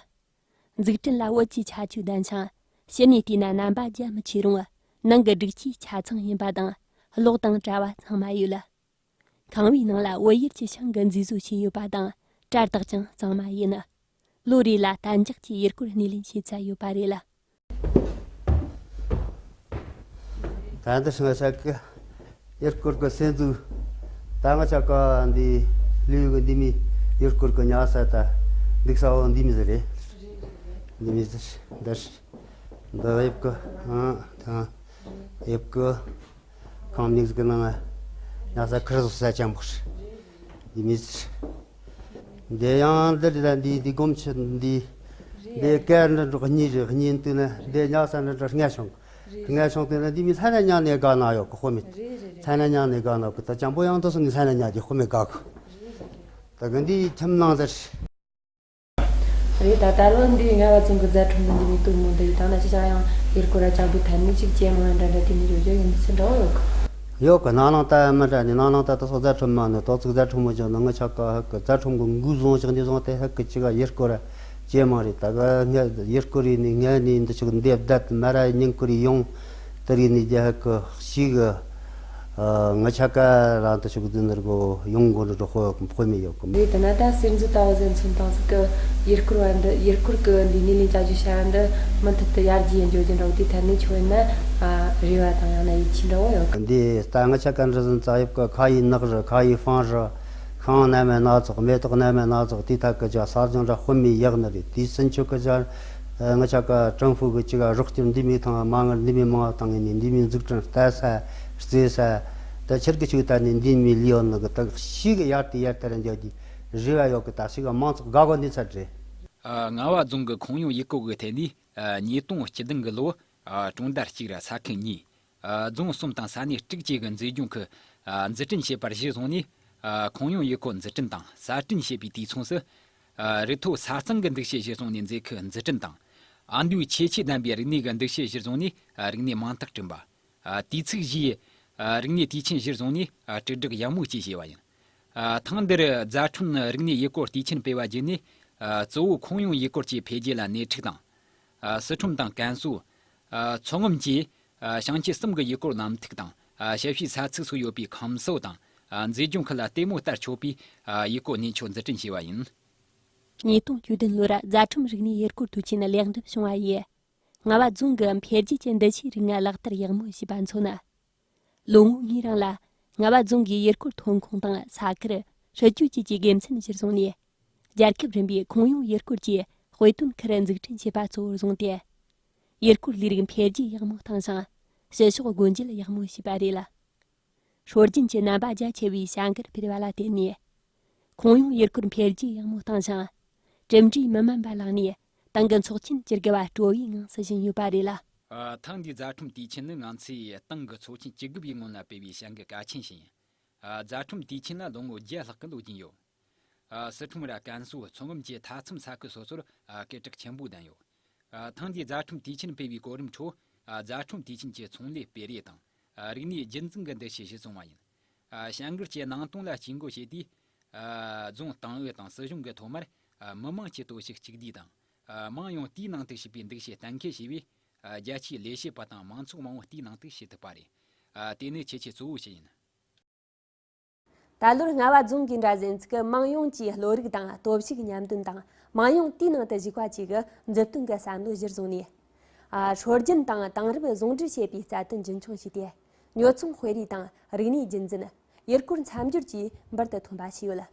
འཛུགས་སྐྲུན་ལ་བོད་ཀྱི་ཁྱད་ཆོས་ལྡན་ཞིང་། ཕྱི་ནས་བལྟས་ན་རྣམ་པ་རྒྱ་མི་ཆེ་རུང་། ནང་གི་སྒྲིག་ཆས་ཆ་ཚང་ཡིན་པ་དང་གློག་དང་བྲལ་བ་ཚང་མ་ཡོད་ལ། ཁང་བའི་ནང་ལ་བོད་ཡུལ་གྱི་ཤིང་གི་མཛེས་བཟོ་བྱས་ཡོད་པ་དང་གྲལ་དག་ཀྱང་གཙང་མ་ཡིན། ལོ་རེ་ལ་གཏན་འཇགས་ཀྱི་ཡུལ་སྐོར་སྣེ་ལེན་བྱེད་ས་ཡོད་པ་རེད། ད་འདི་ང་ཅག་གི་ཡུལ་སྐོར་གི་གསེར་མཛོད། ད་ང་ཅག་གི་འདི་ལུས་གི་འདི་མི་ཡུལ་སྐོར་གི་ཉལ་ས་ད་འདུག་ས་འོ་འདི་མི་ཟེར་རེད། འདི་མི་ཟེར་འདིར་འདི་ཡབ་གི་ཨང་ད་ཡབ་གི་ཁང་མིག་གི་ནང་ཉལ་ས་ཁིར་བཟོ་ས་ཅན་པོ་རེད། འདི་མི་ཟེར། འདི་ཡང་འདི་རེད། ད་འདི་འདི་སྒོམ་ཆེན་འདི། འདི་སྐད་འདྲ་འགྲོ་གཉིས་རེད། གཉིས་འདུག་ན་འདི་ཉལ་ས་འདྲ་འདྲ་སྔས་བྱུང་། སྔས་བྱུང་དུས་ན་འདི་མི་ལྷ་ན་ཉལ་ནས་དགའ་ན་ཡོད་གི་ཁོ་མི། ལྷ་ན་ཉལ་ནས་དགའ་ན་གི་ད་ཅང་པོ་ཡང་དུ་སོང་ནས་ལྷ་ན་ཉལ་གི་ཁོ་མི་དགའ་གི། ད་གི་འདི་ཁྱིམ་ནང་ཟེར། རེད། ད་ད་ལོ་འདི་རྔ་བ་རྫོང་གི་རྫ་ཁྲོམ་དུ་འདི་མི་སྟོན་མོ་འདི་ཡིན་ད་ན་ཅི་ཅང་ཡང་ཡུལ་སྐོར་ར་ཅང་པོའི་ཐད་ནས་ཅིག་ཇེ་མང་འདྲ་འདྲ་དེ་ནི་ཡོད་ཡོད་ཡིན་ཚུལ་འདྲ་བོ་ཡོད་གི། ཡོད་གི། ནང་ནང་ད་མི་འདྲ་ནི་ནང་ནང་ད་ད་སོ་རྫ་ཁྲོམ་མ་ནི་ཏོག་ཙིག་རྫ་ཁྲོམ་མོ་ཅང་ནི་ང་ཆ་ག་ཧ་གི་རྫ་ཁྲོམ་གི་འགུལ་བཟུང་ཞིག་འདི་བཟུང་དེ་ཧ་གི་ཅི་ག་ཡུལ་སྐོར་ར་ཇེ་མང་རེད། ད་ག་ངས་ཡུལ་སྐོར་རེད་ནི་ངས་ནི་འདི་ཅིག་འདེབས་བསྡད་མ་ར་ཉིན་སྐོར་ཡོང་དེ་རེད་ནི་རྒྱ་ཧ་གི་ཞིག་གི། ཨ། ང་ཆ་ག་རང་དུ་ཆུ་གི་འདི་འདིར་གོ་ཡོང་དགོས་འདྲ་དཔེ་དཔེ་མེད་ཡོད་གི། རེད། དེ་ན་ད་གསེར་མཛོད་ལྟ་བུ་ཟིན་མཚོན་དང་ཟིག་གི་ཡུལ་སྐོར་བ་འདི་ཡུལ་སྐོར་གི་འདི་ནི་ལས་བྱ་རྒྱུ་བྱ་འདི་མུ་མཐུད་དུ་ཡར་རྒྱས་འགྱོ་རྒྱུ་འདྲ་བོ་དེ་ཐད་ནས་ཁྱོད་ཡིན་ན། ཨ། རེ་བ་དང་ཡང་ན་ཡིད་ཆེས་འདྲ་བོ་ཡོད་གི། འདི་ལྟ་ང་ཆ་ག་འདྲ་ཟིན་ཙག་ཡོད་གི། ཁ་ཡི་ནག་རི་ཁ་ཡི་ཧྥང་རི་ཤིང་གནའ་མའི་སྣ་ཚོགས་མེ་ཏོག་གནའ་མའི་སྣ་ཚོགས་དེ་ཐད་གི་ཅག་ས་ལྗང་འདྲ་དཔེ་མེད་ཡག་ནི་རེད། དེའི་སུན་ཆོད་གི་ཅག་ང་ཆ་ག་ཀྲུང་ཧྥུ་གི་ཅིག་རོགས་སྐྱོར་འདི་མི་ཐང་མ་ངར་འདི་མི་མང་བ་བཏང་ངེ་ནི་འདི་མི་འཛུགས་སྐྲུན་ལྟ་ས་རྩེ་ས་ད་ཆེར་གི་ཅིག་ད་ནི་འདི་མི་ལི་ཡོད་ནི་གི་ད་ཤི་གི་ཡར་དེ་ཡར་དེ་ར་འཇོག་གི་རེ་བ་ཡོད་གི། ད་ཤི་ག་མང་ཚོགས་དགའ་གོ་ནི་ཚར་རེད། ཨ། རྔ་བ་རྫོང་གི་ཁོངས་ཡོངས་ཡུལ་སྐོར་གི་ཐད་ནས། ཨ། ཉིས་སྟོང་བཅུ་བདུན་གི་ལོ། ཨ། གྲོང་རྡལ་གཅིག་ར་ས་ཁུལ་གཉིས། ཨ། རྫོང་གསུམ་དང་ས་གནས་དྲུག་བཅས་ཀྱི་མཛེས་ལྗོངས་ཁུལ། ཨ། འཛུགས་སྐྲུན་བྱེད་པར་གཞི་བཟུང་ནས། ཨ། ཁོངས་ཡོངས་ཡུལ་སྐོར་འཛུགས་སྐྲུན་དང་གསར་སྐྲུན་བྱེད་པའི་དུས་མཚུངས་སུ། ཨ། རི་མཐོ་ས་གཙང་གི་འདུ་ཤེས་གཞིར་བཟུང་ནས་མཛེས་ཁུལ་འཛུགས་སྐྲུན་དང་། ཨ་མདོའི་ཁྱད་ཆོས་ལྡན་པའི་རིག་གནས་ཀྱི་འདུ་ཤེས་གཞིར་བཟུང་ནས། ཨ། རིག་གནས་མིང་རྟགས་བསྐྲུན་པ། ཨ། དུས་ཚིགས་བཞིའི། ཨ། རིག་གནས་དུས་ཆེན་གཞིར་བཟུང་ནས། ཨ། དྲིལ་བསྒྲགས་ཡག་མོ་བཅས་བྱས་པ་ཡིན། ཨ། ཐེངས་འདིར་རྫ་ཁྲོམ་རིག་གནས་ཡུལ་སྐོར་དུས་ཆེན་སྤེལ་བ་བརྒྱུད་ནས། ཨ། གཙོ་བོ་ཁོངས་ཡོངས་ཡུལ་སྐོར་གྱི་འཕེལ་རྒྱས་ལ་སྣེ་ཁྲིད་དང་། ཨ། སི་ཁྲོན་དང་ཀན་སུའུ། ཨ། མཚོ་ངམ་བཅས། ཨ། ཞིང་ཆེན་གསུམ་གྱི་ཡུལ་སྐོར་ལམ་ཐིག་དང་། ཨ། ཞབས་ཞུའི་ས་ཚིགས་སུ་ཡོད་པའི་ཁམས་སོ་དང་། ཨ། མཛེས་ལྗོངས་ཁུལ་ལ་ལྟད་མོ་ལྟར་མཆོད་པའི། ཨ། ཡུལ་སྐོར་གནས་མཆོག་འཛུགས་སྐྲུན་བྱས་པ་ཡིན། ཉིས་སྟོང་བཅུ་བདུན་ལོར་རྫ་ཁྲོམ་རིག་གནས་ཡུལ་སྐོར་དུས་ཆེན་ལེགས་འགྲུབ་བྱུང་བ་ཡིས། རྔ་བ་རྫོང་གི་འཕེལ་རྒྱས་ཀྱི་འདུ་ཤེས་རིགས་ལག་བསྟར་ཡག་མོ་བྱས་པ་མཚོན། ལོ་ངོ་ལྔའི་རིང་ལ་རྔ་བ་རྫོང་གིས་ཡུལ་སྐོར་ཐོན་ཁུངས་དང་ས་ཁུལ་སྲིད་ཇུས་བཅས་ཀྱི་དགེ་མཚན་གཞིར་བཟུང་ནས། རྒྱལ་ཁབ་རིམ་པའི་ཁོངས་ཡོངས་ཡུལ་སྐོར་གྱི་དཔེ་སྟོན་ཁུལ་འཛུགས་སྐྲུན་བྱས་པ་གཙོ་བོར་བཟུང་སྟེ། ཡུལ་སྐོར་ལས་རིགས་འཕེལ་རྒྱས་ཡག་མོ་བཏང་ཞིང་། ཕྱི་ཕྱོགས་སྒོ་འབྱེད་ཡག་མོ་བྱས་པ་རེད་ལ། སྲོལ་རྒྱུན་གྱི་རྣམ་པ་རྒྱ་ཆེ་བའི་བྱ་འགུལ་སྤེལ་བ་ལ་བརྟེན་ནས། ཁོངས་ཡོངས་ཡུལ་སྐོར་འཕེལ་རྒྱས་ཡག་མོ་བཏང་ཞིང་། གྲུབ་འབྲས་མི་དམན་པ་བླངས་ནས་ཏང་གི་ཚོགས་ཆེན་བཅུ་དགུ་བ་སྤྲོ་བའི་ངང་སྲིད་བཞིན་ཡོད་པ་རེད་ལ། ཨ། ཐེངས་འདིའི་རྫ་ཁྲོམ་དུས་ཆེན་ནི་ང་ཚོས་ཏང་གི་ཚོགས་ཆེན་བཅུ་དགུ་པའི་སྔོན་ལ་སྤེལ་བའི་བྱ་འགུལ་གལ་ཆེན་ཞིག་ཡིན། ཨ། རྫ་ཁྲོམ་དུས་ཆེན་ལ་ལོ་ངོ་བརྒྱ་ལྷག་གི་ལོ་རྒྱུན་ཡོད། ཨ། སི་ཁྲོན་ར་ཀན་སུའུ་མཚོ་ངམ་བཅས་མཐའ་མཚམས་ས་ཁུལ་སོ་སོར། ཨ། སྐད་གྲགས་ཆེན་པོ་ལྡན་ཡོད། ཨ། ཐེངས་འདིའི་རྫ་ཁྲོམ་དུས་ཆེན་སྤེལ་བའི་གོ་རིམ་ཁྲོད། ཨ། རྫ་ཁྲོམ་དུས་ཆེན་གྱི་ཚོང་ལས་སྤེལ་རེས་དང་། ཨ། རིག་གནས་རྒྱུན་འཛིན་གྱི་འདུ་ཤེས་གཞི་བཟུང་བ་ཡིན། ཨ། བྱ་འགུལ་གྱི་ནང་དོན་ལ་དཔྱད་འགོད་བྱས་དུས། ཨ། རྫོང་ཏང་ཨུ་དང་སྲིད་གཞུང་གི་ཐོག་མར། ཨ། མི་དམངས་ཀྱི་སྟོབས་ཤུགས་གཅིག་བསྡུས་དང་། ཨ། དམངས་ཡོངས་དེའི་ནང་དུ་ཞུགས་པའི་འདུ་ཤེས་གཏན་འཁེལ་བྱས་པས། ཨ། རྒྱ་ཆེའི་ལས་བྱེད་པ་དང་མང་ཚོགས་མང་བོ་དེའི་ནང་དུ་ཞུགས་ཐུབ་པ་རེད། ཨ། དེ་ནི་ཁྱད་ཆོས་གཙོ་བོ་ཞིག་ཡིན། ད་ལོར་རྔ་བ་རྫོང་གི་འདྲ་ཟན་ཚིག་གི་དམངས་ཡོངས་ཀྱི་བློ་རིག་དང་སྟོབས་ཤུགས་མཉམ་འདོན་དང་། དམངས་ཡོངས་དེའི་ནང་དུ་ཞུགས་པ་བཅས་ཀྱི་མཛུབ་སྟོན་གྱི་བསམ་བློ་གཞིར་བཟུང་ནས། ཨ། སྲོལ་རྒྱུན་དང་དེང་རབས་ཟུང་འབྲེལ་བྱེད་པའི་རྩ་དོན་རྒྱུན་འཁྱོངས་བྱས་ཏེ། ཉོ་ཚོང་དཔེ་རིས་དང་རིག་གནས་རྒྱུན་འཛིན། ཡུལ་སྐོར་མཚམས་སྦྱོར་བཅས་འབུར་དུ་ཐོན་པ་བྱས་ཡོད།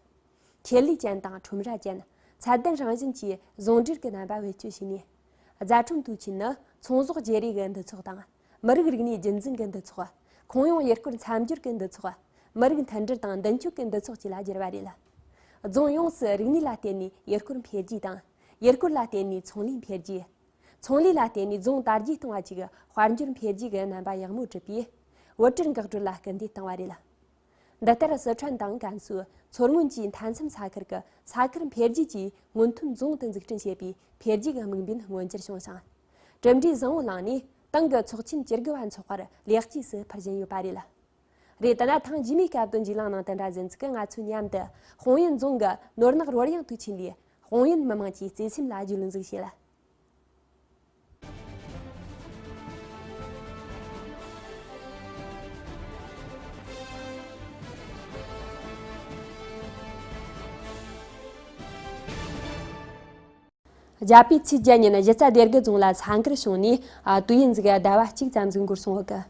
ཆེད་ལས་ཅན་དང་ཁྲོམ་ར་ཅན། ཚད་ལྡན་རང་བཞིན་གྱི་ཟུང་འབྲེལ་གྱི་རྣམ་པ་བེད་སྤྱོད་བྱས་ནས། རྫ་ཁྲོམ་དུས་ཆེན་ནི་ཚོང་ཟོག་བརྗེ་རེས་ཀྱི་འདུ་ཚོགས་དང་། མི་རིགས་རིག་གནས་རྒྱུན་འཛིན་གྱི་འདུ་ཚོགས། ཁོངས་ཡོངས་ཡུལ་སྐོར་མཚམས་སྦྱོར་གྱི་འདུ་ཚོགས། མི་རིགས་མཐུན་སྒྲིལ་དང་མདུན་སྐྱོད་ཀྱི་འདུ་ཚོགས་བཅས་ལ་བསྒྱུར་བ་རེད། རྫོང་ཡོངས་སུ་རིག་གནས་ལ་བརྟེན་ནས་ཡུལ་སྐོར་འཕེལ་རྒྱས་དང་། ཡུལ་སྐོར་ལ་བརྟེན་ནས་ཚོང་ལས་འཕེལ་རྒྱས། ཚོང་ལས་ལ་བརྟེན་ནས་རྫོང་དར་རྒྱས་གཏོང་བ་བཅས་ཀྱི་དཔལ་འབྱོར་འཕེལ་རྒྱས་ཀྱི་རྣམ་པ་ཡག་མོ་གྲུབ་པས། བོད་དྲུག་འགག་སྒྲོལ་ལ་སྐུལ་འདེད་བཏང་བ་རེད། འདི་ལྟར་སི་ཁྲོན་དང་ཀན་སུའུ། མཚོ་སྔོན་བཅས་མཐའ་མཚམས་ས་ཁུལ་གྱི་ས་ཁུལ་འཕེལ་རྒྱས་ཀྱི་སྔོན་ཐོན་རྫོང་དུ་འཛུགས་སྐྲུན་བྱེད་པའི་འཕེལ་རྒྱས་ཀྱི་དམིགས་འབེན་མངོན་འགྱུར་བྱུང་ཞིང་། གྲུབ་འབྲས་བཟང་བོ་བླངས་ནས་ཏང་གི་ཚོགས་ཆེན་བཅུ་དགུ་བ་འཚོགས་པར་ལེགས་སྐྱེས་སུ་ཕུལ་བཞིན་ཡོད་པ་རེད། རེད། དེ་ན་ཐེངས་རྗེས་མའི་སྐབས་དོན་རྒྱུས་ལམ་ནང་དུ་འདྲ་ཟན་ཚིག་གིས་ང་ཚོ་མཉམ་དུ་ཧོང་ཡུན་རྫོང་གི་ནོར་ནག་རོལ་དབྱངས་དུས་ཆེན་ལས་ཧོང་ཡུན་མི་དམངས་ཀྱི་བརྩེ་སེམས་ལ་རྒྱུས་ལོན་ཟིག་བྱེད། རྒྱ་བལ་ཚེས་བརྒྱད་ཉིན་གཞི་རྩ་སྡེ་དགུ་རྫོང་ལ་ས་འགུལ་བྱུང་ནས། ཨ། དུས་ཡུན་ཟིག་ཟླ་བ་གཅིག་ཙམ་ཟིག་འགོར་སོང་ཡོད་གི།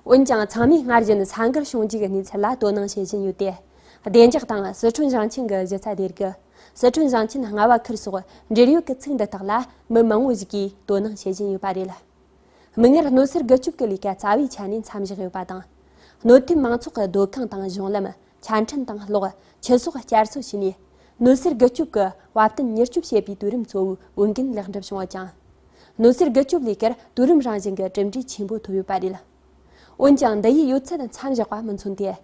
འོན་ཀྱང་ཚང་མས་སྔར་བཞིན་ས་འགུལ་བྱུང་རྒྱུ་གི་གནས་ཚུལ་ལ་དོ་སྣང་བྱེད་བཞིན་ཡོད་དེ། བདེ་འཇགས་དང་སི་ཁྲོན་ཞིང་ཆེན་གྱི་གཞི་རྩ་སྡེ་དགུ། སི་ཁྲོན་ཞིང་ཆེན་རྔ་བ་ཁུལ་སོགས་འབྲེལ་ཡོད་ཀྱི་ཚིག་འདི་དག་ལ་མི་མང་བོ་ཞིག་གིས་དོ་སྣང་བྱེད་བཞིན་ཡོད་པ་རེད། མིག་སྔར་སྣོད་སེལ་རྒུད་སྐྱོབ་ཀྱི་ལས་ཀ་རྩ་བའི་ཆ་ནས་མཚམས་བཞག་ཡོད་པ་དང་། སྣོད་ཐེབས་མང་ཚོགས་ཀྱི་སྡོད་ཁང་དང་གཞུང་ལམ། ཆ་འཕྲིན་དང་གློག། ཆུ་གསོག་བསྐྱར་གསོ་བྱས་ནས། སྣོད་སེལ་རྒུད་སྐྱོབ་ཀྱི་བབ་བསྟུན་མྱུར་སྐྱོབ་བྱེད་པའི་དུས་རིམ་གཙོ་བོའི་འོས་འགན་ལེགས་འགྲུབ་བྱུང་ཡོད་ཀྱང་། སྣོད་སེལ་རྒུད་སྐྱོབ་ལས་ཀར་དུས་རིམ་རང་བཞིན་གྱི་གྲུབ་འབྲས་ཆེན་པོ་ཐོབ་ཡོད་པ་རེད། འོན་ཀྱང་། འདི་ཡིས་ཡོད་ཚད་མཚམས་བཞག་པ་མི་མཚོན་ཏེ།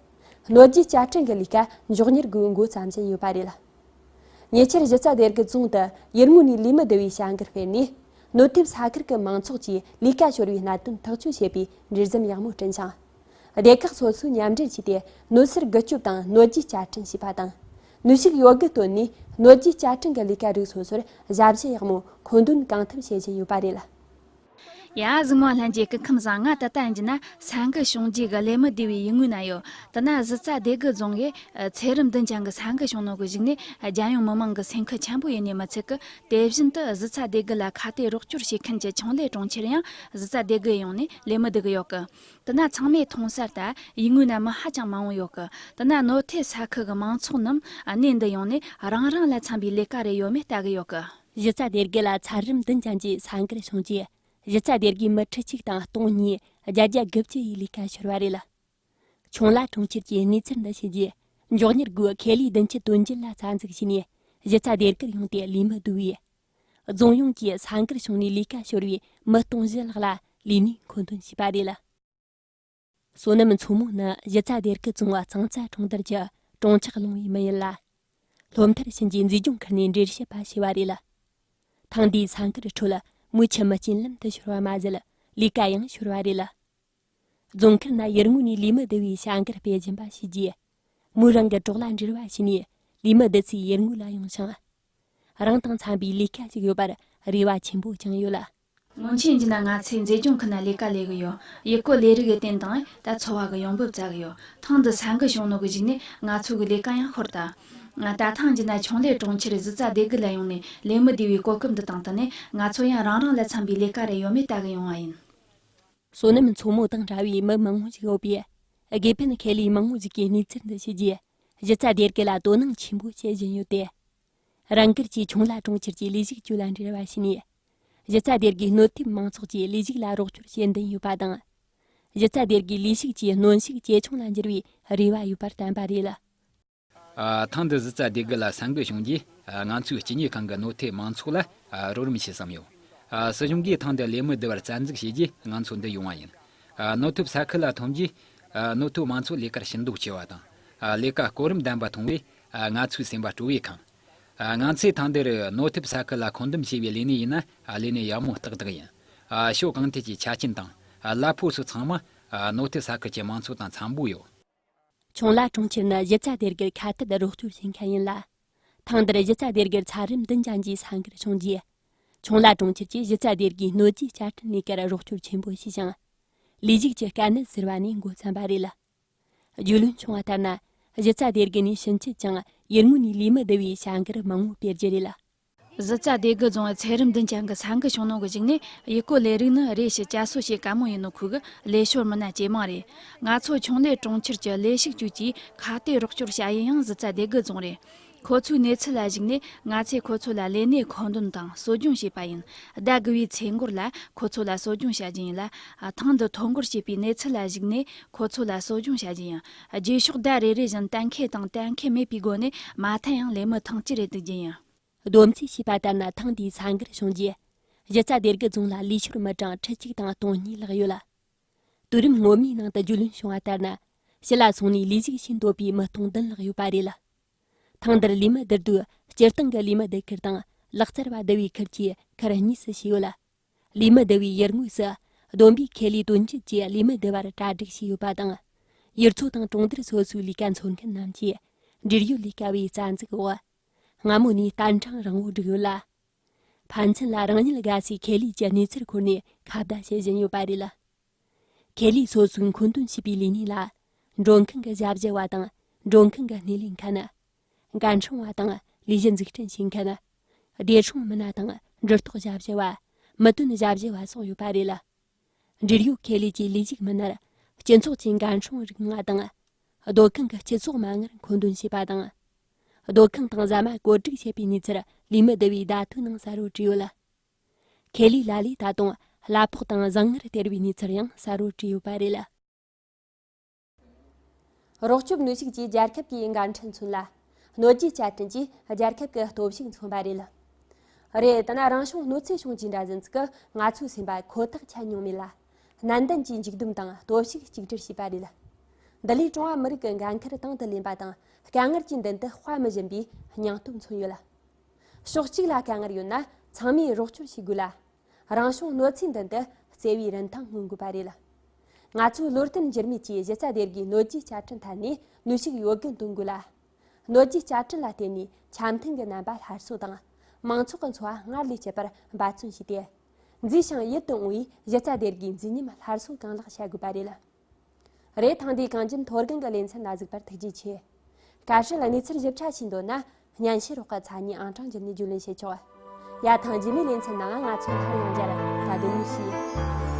སྣོད་བརྒྱུད་བསྐྱར་སྐྲུན་གྱི་ལས་ཀ་མགྱོགས་མྱུར་སྒོས་འགོ་བརྩམས་བཞིན་ཡོད་པ་རེད། ཉེ་ཆར་གཞི་རྩ་སྡེ་དགུ་རྫོང་དུ་ཡུལ་དངོས་ནས་ལས་མི་བསྡུ་བའི་བྱ་འགུལ་སྤེལ་ནས། སྣོད་ཐེབས་ས་ཁུལ་གྱི་མང་ཚོགས་ཀྱིས་ལས་ཀ་ཤོར་བའི་གནད་དོན་ཐག་གཅོད་བྱེད་པའི་འབྲེལ་ཟམ་ཡག་མོ་བསྐྲུན་ཞིང་། སྡེ་ཁག་སོ་སོས་མཉམ་འབྲེལ་བྱས་ཏེ། སྣོད་སེལ་རྒུད་སྐྱོབ་དང་སྣོད་བརྒྱུད་བསྐྱར་སྐྲུན་བྱས་པ་དང་། ནུས་ཤུགས་ཡོད་དགུ་བཏོན་ནས། སྣོད་བརྒྱུད་བསྐྱར་སྐྲུན་གྱི་ལས་ཀ་རིགས་སོ་སོར་ཞབས་ཞུ་ཡག་མོ་མཁོ་འདོན་གང་ཐུབ་བྱེད་བཞིན་ཡོད་པ་རེད། ཡ། གཟིགས་མོ་ལྷན་རྒྱས། སྐུ་ཁམས་བཟང་། ང་ད་ལྟ་ཡིན་གྱི་ན་ས་འགུལ་བྱུང་རྗེས་ཀྱི་ལས་མི་བསྡུ་བའི་ཡུལ་དངོས་ན་ཡོད། དེ་ན་གཞི་རྩ་སྡེ་དགུ་རྫོང་གི་ཚད་རིམ་བདུན་ཅན་གྱི་ས་འགུལ་བྱུང་ནོ་གི་གཞུག་ནས། རྒྱལ་ཡོངས་མི་མང་གི་སེམས་ཁུར་ཆེན་པོ་ཡིན་ནི་མི་ཚད་ཀི། དེ་བཞིན་དུ་གཞི་རྩ་སྡེ་དགུ་ལ་ཁ་གཏད་རོགས་སྐྱོར་བྱེད་མཁན་གྱི་ཆུང་ལས་གྲོང་ཁྱེར་ཡང་གཞི་རྩ་སྡེ་དགུ་ཡོང་ནས་ལས་མི་བསྡུ་གི་ཡོད་གི། དེ་ན་ཚང་མས་མཐོང་གསལ་ལྟར་ཡུལ་དངོས་ན་མི་ཧ་ཅང་མང་བོ་ཡོད་གི། དེ་ན་སྣོད་ཐེབས་ས་ཁུལ་གྱི་མང་ཚོགས་རྣམས་གནས་འདི་ཡོང་ནས་རང་རང་ལ་འཚམ་པའི་ལས་ཀ་རེ་ཡོད་མེད་ལྟ་གི་ཡོད་གི། གཞི་རྩ་སྡེ་དགུ་ལ་ཚད་རིམ་བདུན་ཅན་གྱི་ས་འགུལ་བྱུང་རྗེས། གཞི་རྩ་སྡེ་དགུའི་མི་ཁྲི་གཅིག་དང་སྟོང་གཉིས་བརྒྱད་བརྒྱ་དགུ་བཅུ་ཡི་ལས་ཀ་ཤོར་བ་རེད། ཆུང་ལ་གྲོང་ཁྱེར་གྱིས་གནས་ཚུལ་འདི་ཤེས་རྗེས། མགྱོགས་མྱུར་སྒོས་ཁེ་ལས་བདུན་ཅུ་དོན་བརྒྱད་ལ་རྩ་འཛུགས་བྱས་ནས། གཞི་རྩ་སྡེ་དགུར་ཡོང་སྟེ་ལས་མི་བསྡུ་བས། རྫོང་ཡོངས་ཀྱི་ས་འགུལ་བྱུང་ནས་ལས་ཀ་ཤོར་བའི་མི་སྟོང་བཞི་ལྷག་ལ་ལས་གནས་མཁོ་འདོན་བྱས་པ་རེད། བསོད་ནམས་མཚོ་མོ་ནི་གཞི་རྩ་སྡེ་དགུ་རྫོང་གཙང་རྩ་གྲོང་རྡལ་གྱི་གྲོང་ཆག་ལུང་བའི་མི་ཡིན་ལ། སློབ་མཐར་ཕྱིན་རྗེས་མཛེས་ལྗོངས་ཁུལ་ནས་འགྲེལ་བཤད་པ་བྱས་པ་རེད། ཐེངས་འདིའི་ས་འགུལ་ཁྲོད་མོའི་ཁྱིམ་མི་རྐྱེན་ལམ་དུ་ཤོར་བ་མ་ཟད། ལས་ཀ་ཡང་ཤོར་བ་རེད། རྫོང་ཁུལ་ན་ཡུལ་དངོས་ནས་ལས་མི་བསྡུ་བའི་བྱ་འགུལ་སྤེལ་བཞིན་པ་ཤེས་རྗེས། མོས་རང་གི་གྲོགས་ལ་འབྲེལ་བ་བྱས་ནས་ལས་མི་བསྡུ་སའི་ཡུལ་དངོས་ལ་ཡོང་ཞིང་། རང་དང་འཚམ་པའི་ལས་ཀ་ཞིག་ཡོད་པར་རེ་བ་ཆེན་པོ་བཅངས་ཡོད་ལ། སྔོན་ཆད་ཡིན་ན་ང་ཚོས་མཛེས་ལྗོངས་ཁུལ་ན་ལས་ཀ་ལས་གི་ཡོད། ཡུལ་སྐོར་ལས་རིགས་ཀྱི་སྟེང་དང་ད་འཚོ་བ་གི་ཡོང་འབབ་བཙལ་གི་ཡོད། ཐེངས་འདི་ས་འགུལ་བྱུང་ནོ་གི་གཞུག་ནས་ང་ཚོ་གི་ལས་ཀ་ཡང་ཤོར་ད། ད་ཐེངས་ཡིན་ན་ཆུང་ལས་གྲོང་ཁྱེར་གཞི་རྩ་སྡེ་དགུ་ལ་ཡོང་ནས་ལས་མི་བསྡུ་བའི་གོ་སྐབས་འདི་དང་བསྟུན་ནས་ང་ཚོ་ཡང་རང་རང་ལ་འཚམ་པའི་ལས་ཀ་རེ་ཡོད་མེད་ལྟ་གི་ཡོང་བ་ཡིན། བསོད་ནམས་མཚོ་མོ་དང་འདྲ་བའི་མི་མང་བོ་ཞིག་ཡོད་པས། དགེ་ཕན་ཁེ་ལས་མང་བོ་ཞིག་གིས་གནས་ཚུལ་འདི་ཤེས་རྗེས། གཞི་རྩ་སྡེ་དགུ་ལ་དོ་སྣང་ཆེན་པོ་བྱེད་བཞིན་ཡོད་དེ། རང་སྒེར་གྱིས་ཆུང་ལ་གྲོང་ཁྱེར་གྱི་ལས་ཞུགས་ཅུས་ལ་འབྲེལ་བ་བྱས་ནས། གཞི་རྩ་སྡེ་དགུའི་སྣོད་ཐེབས་མང་ཚོགས་ཀྱི་ལས་ཞུགས་ལ་རོགས་སྐྱོར་བྱེད་འདུན་ཡོད་པ་དང་། གཞི་རྩ་སྡེ་དགུའི་ལས་ཞུགས་ཀྱི་གནོན་ཤུགས་ཇེ་ཆུང་ལ་འགྱུར་བའི་རེ་བ་ཡོད་པར་བསྟན་པ་རེད། ཨ། ཐེངས་འདི་གཞི་རྩ་སྡེ་དགུ་ལ་ས་འགུལ་བྱུང་རྗེས། ཨ། ང་ཚོའི་སྤྱི་གཉེར་ཁང་གི་སྣོད་ཐེབས་མང་ཚོགས་ལ། ཨ། རོགས་རམ་བྱེད་བསམ་ཡོད། ཨ། སྲིད་གཞུང་གིས་ཐེངས་འདི་ལས་མི་བསྡུ་བར་རྩ་འཛུགས་བྱས་རྗེས་ང་ཚོ་འདི་ཡོང་བ་ཡིན། ཨ། སྣོད་ཐེབས་ས་ཁུལ་ལ་ཐོན་རྗེས། ཨ། སྣོད་ཐེབས་མང་ཚོགས་ལས་ཀར་ཞུམ་མདོག་ཆེ་བ་དང་། ཨ། ལས་ཀ་གོ་རིམ་ལྡན་པ་མཐོང་བས། ཨ། ང་ཚོའི་སེམས་པ་སྤྲོ་བས་ཁེངས། ཨ། ང་ཚོས་ཐེངས་འདིར་སྣོད་ཐེབས་ས་ཁུལ་ལ་མཁོ་འདོན་བྱས་པའི་ལས་གནས་ཡིན་ན། ཨ། ལས་གནས་ཡག་མོ་ཏག་ཏག་ཡིན། ཨ། ཕྱོགས་གང་ཐད་ཀྱི་ཆ་རྐྱེན་དང་། ཨ། གླ་ཕོགས་སོགས་ཚང་མ། ཨ། གནོད་ཐེབས་ས་ཁུལ་གྱི་མང་ཚོགས་དང་འཚམ་པོ་ཡོད། ཆུང་ལ་གྲོང་ཁྱེར་ནི་གཞི་རྩ་སྡེ་དགུར་ཁ་གཏད་རོགས་སྐྱོར་བྱེད་མཁན་ཡིན་ལ། ཐེངས་འདིར་གཞི་རྩ་སྡེ་དགུར་ཚ་རམས་བདུན་ཅན་གྱི་ས་འགུལ་བྱུང་རྗེས། ཆུང་ལ་གྲོང་ཁྱེར་གྱིས་གཞི་རྩ་སྡེ་དགུའི་གནོད་འཚེ་བསྐྱར་སྐྲུན་ལས་ཀར་རོགས་སྐྱོར་ཆེན་པོ་བྱས་ཤིང་། ལས་ཞུགས་ཀྱི་དཀའ་གནད་ཟེར་བ་ནས་འགོ་བརྩམས་པ་རེད། རྒྱུས་ལོན་བྱུང་བ་ལྟར་ན། གཞི་རྩ་སྡེ་དགུ་ནས་ཕྱིན་ཆད་ཀྱང་ཡུལ་དངོས་ནས་ལས་མི་བསྡུ་བའི་བྱ་འགུལ་མང་བོ་སྤེལ་རྒྱུ་རེད། གཞི་རྩ་སྡེ་དགུ་རྫོང་ཚེ་རིམ་བདུན་ཅན་གྱི་ས་འགུལ་བྱུང་ནོ་གི་གཞུག་ནས། ཡུལ་སྐོར་ལས་རིགས་ནི་རེ་ཞིག་བསྐྱར་གསོ་བྱེད་དཀའ་མོ་ཡིན་ནོ་ཁུལ་གྱི་ལས་ཞོར་མི་སྣ་ཇེ་མང་རེད། ང་ཚོ་ཆུང་ལས་གྲོང་ཁྱེར་གྱི་ལས་ཞུགས་ཅུས་ཀྱིས་ཁ་གཏད་རོགས་སྐྱོར་བྱ་ཡུལ་ཡང་གཞི་རྩ་སྡེ་དགུ་རྫོང་རེད། ཁོ་ཚོའི་གནས་ཚུལ་ལ་གཞིགས་ནས། ང་ཚོས་ཁོ་ཚོ་ལ་ལས་གནས་མཁོ་འདོན་དང་གསོ་སྦྱོང་བྱས་པ་ཡིན། ཟླ་དགུ་བའི་ཚེས་འགོར་ལ་ཁོ་ཚོ་ལ་གསོ་སྦྱོང་བྱ་རྒྱུ་ཡིན་ལ། ཐེངས་འདི་ཐོ་འགོད་བྱས་པའི་གནས་ཚུལ་ལ་གཞིགས་ནས། ཁོ་ཚོ་ལ་གསོ་སྦྱོང་བྱ་རྒྱུ་ཡིན། རྗེས་ཕྱོགས་ཟླ་རེ་རེ་བཞིན་གཏན་འཁེལ་དང་གཏན་འཁེལ་མེད་པའི་སྒོ་ནས་མ་མཐའ་ཡང་ལས་མི་ཐེངས་གཅིག་རེ་བསྡུ་རྒྱུ་ཡིན། བསྡོམས་རྩིས་བྱས་པ་ལྟར་ན། ཐེངས་འདིའི་ས་འགུལ་བྱུང་རྗེས། གཞི་རྩ་སྡེ་དགུ་རྫོང་ལ་ལས་ཞོར་མི་གྲངས་ཁྲི་གཅིག་དང་སྟོང་གཉིས་ལྷག་ཡོད་ལ། དུས་རིམ་སྔོན་མའི་ནང་དུ་རྒྱུས་ལོན་བྱུང་བ་ལྟར་ན། ཕྱི་ལ་སོང་ནས་ལས་ཞུགས་བྱེད་འདོད་པའི་མི་སྟོང་བདུན་ལྷག་ཡོད་པ་རེད། ཐེངས་འདིར་ལས་མི་བསྡུ་དུས། སྤྱིར་བཏང་གི་ལས་མི་བསྡུ་ཁུལ་དང་། ལག་རྩལ་བ་བསྡུ་བའི་ཁུལ་གྱི་ཁུར་གཉིས་སུ་ཕྱེས་ཡོད་ལ། ལས་མི་བསྡུ་བའི་ཡུལ་དངོས་སུ། བསྡོམས་པས་ཁེ་ལས་དོན་གཅོད་ཀྱིས་ལས་མི་བསྡུ་བར་གྲ་སྒྲིག་བྱས་ཡོད་པ་དང་། ཡུལ་ཚོ་དང་གྲོང་རྡལ་སོ་སོའི་ལས་ཀ་འཚོལ་མཁན་རྣམས་ཀྱིས་འབྲེལ་ཡོད་ལས་ཀ་བའི་རྩ་འཛུགས་འོག་སྔ་མོ་ནས་གཏན་གྲངས་རིང་བོ་བསྒྲིགས་ཡོད་ལ། ཕན་ཚུན་ལ་རང་ཉིད་དགའ་སའི་ཁེ་ལས་ཀྱི་གནས་ཚུལ་འཁོར་ནས་ཁ་བརྡ་བྱེད་བཞིན་ཡོད་པ་རེད། ཁེ་ལས་སོ་སོའི་མཁོ་འདོན་བྱས་པའི་ལས་གནས་ལ། མགྲོན་ཁང་གི་ཞབས་ཕྱི་བ་དང་། མགྲོན་ཁང་གི་སྣེ་ལེན་མཁན། འགན་སྲུང་བ་དང་ལས་གཞི་འཛུགས་སྐྲུན་བྱེད་མཁན། བདེ་སྲུང་མི་སྣ་དང་འགྲུལ་ཐོག་ཞབས་ཕྱི་བ། མི་དོན་ཞབས་ཕྱི་བ་སོགས་ཡོད་པ་རེད། འབྲེལ་ཡོད་ཁེ་ལས་ཀྱི་ལས་ཞུགས་མི་སྣར་སྤྱི་ཚོགས་ཀྱི་འགན་སྲུང་རིགས་ལྔ་དང་། སྡོད་ཁང་གི་སྤྱི་ཚོགས་མ་དངུལ་མཁོ་འདོན་བྱེད་པ་དང་། སྡོད་ཁང་དང་ཟ་མ་བཀོད་སྒྲིག་བྱེད་པའི་གནས་ཚུལ་ལས་མི་བསྡུ་བའི་བརྡ་ཐོའི་ནང་གསལ་བོ་བྲིས་ཡོད་ལ། ཁེ་ལས་ལ་ལས་ད་དུང་གླ་ཕོགས་དང་བཟང་ངར་སྟེར་བའི་གནས་ཚུལ་ཡང་གསལ་བོ་བྲིས་ཡོད་པ་རེད། རོགས་སྐྱོབ་ནུས་ཤུགས་ཀྱིས་རྒྱལ་ཁབ་ཀྱི་འགན་འཁྲི་མཚོན་ལ། གནོད་རྒྱུའི་བཅའ་ཁྲིམས་ཀྱིས་རྒྱལ་ཁབ་ཀྱི་སྟོབས་ཤུགས་མཚོན་པ་རེད། རེད། ད་ན་རང་བྱུང་གནོད་འཚེ་བྱུང་རྒྱུའི་འདྲ་ཟིན་ཚིག་གིས་ང་ཚོའི་སེམས་པ་ཁོ་ཐག་ཆད་མྱོང་མེད་ལ། ནན་ཏན་གྱིས་མཇུག་སྡོམ་དང་སྟོབས་ཤུགས་གཅིག་སྒྲིལ་བྱས་པ་རེད། འདི་ལས་ཀྲུང་ཧྭ་མི་རིགས་ཀྱི་འགན་ཁུར་དང་དུ་ལེན་པ་དང་། དཀའ་ངལ་གྱི་མདུན་དུ་དཔའ་མི་ཞུམ་པའི་སྙིང་སྟོབས་མཚོན་ཡོད་ལ། ཕྱོགས་གཅིག་ལ་དཀའ་ངལ་ཡོད་ན་ཚང་མས་རོགས་སྐྱོར་བྱེད་དགོས་ལ། རང་བྱུང་གནོད་འཚེའི་མདུན་དུ་བརྩེ་བའི་རིན་ཐང་མངོན་དགོས་པ་རེད། ང་ཚོས་བློ་བརྟན་འགྱུར་མེད་ཀྱིས་གཞི་རྩ་སྡེ་དགུའི་གནོད་རྒྱུའི་བཅའ་ཁྲིམས་ཐད་ནས་ནུས་ཤུགས་ཡོད་རྒུ་འདོན་དགོས་ལ། གནོད་རྒྱུའི་བཅའ་ཁྲིམས་ལ་བརྟེན་ནས་འཆམ་མཐུན་གྱི་རྣམ་པ་སླར་གསོ་དང་། མང་ཚོགས་ཀྱི་འཚོ་བ་སྔར་ལས་སྐྱིད་པར་འབད་བརྩོན་བྱས་ཏེ། མཛེས་ཤིང་ཡིད་དུ་འོང་བའི་གཞི་རྩ་སྡེ་དགུའི་མཛེས་ཉམས་སླར་གསོ་གང་ལེགས་བྱ་དགོས་པ་རེད། རེད། ཐེངས་འདིའི་གངས་ཅན་མཐོ་སྒང་གི་ལེ་ཚན་ལ་གཟིགས་པར་ཐུགས་རྗེ་ཆེ། བཀའ་སྲིད་གནས་ཚུལ་ཞིབ་ཕྲ་ཤེས་འདོད་ན། སྙན་ཞུ་རོགས་ཀྱི་ཚ་ནི་ཨང་གྲངས་བརྒྱུད་ནས་རྒྱུས་ལོན་བྱེད་ཆོག་ཡ། ཐེངས་རྗེས་མའི་ལེ་ཚན་ནང་ང་ཚོ་སླར་ཡང་མཇལ། ད་དུང་མུ་བཞི།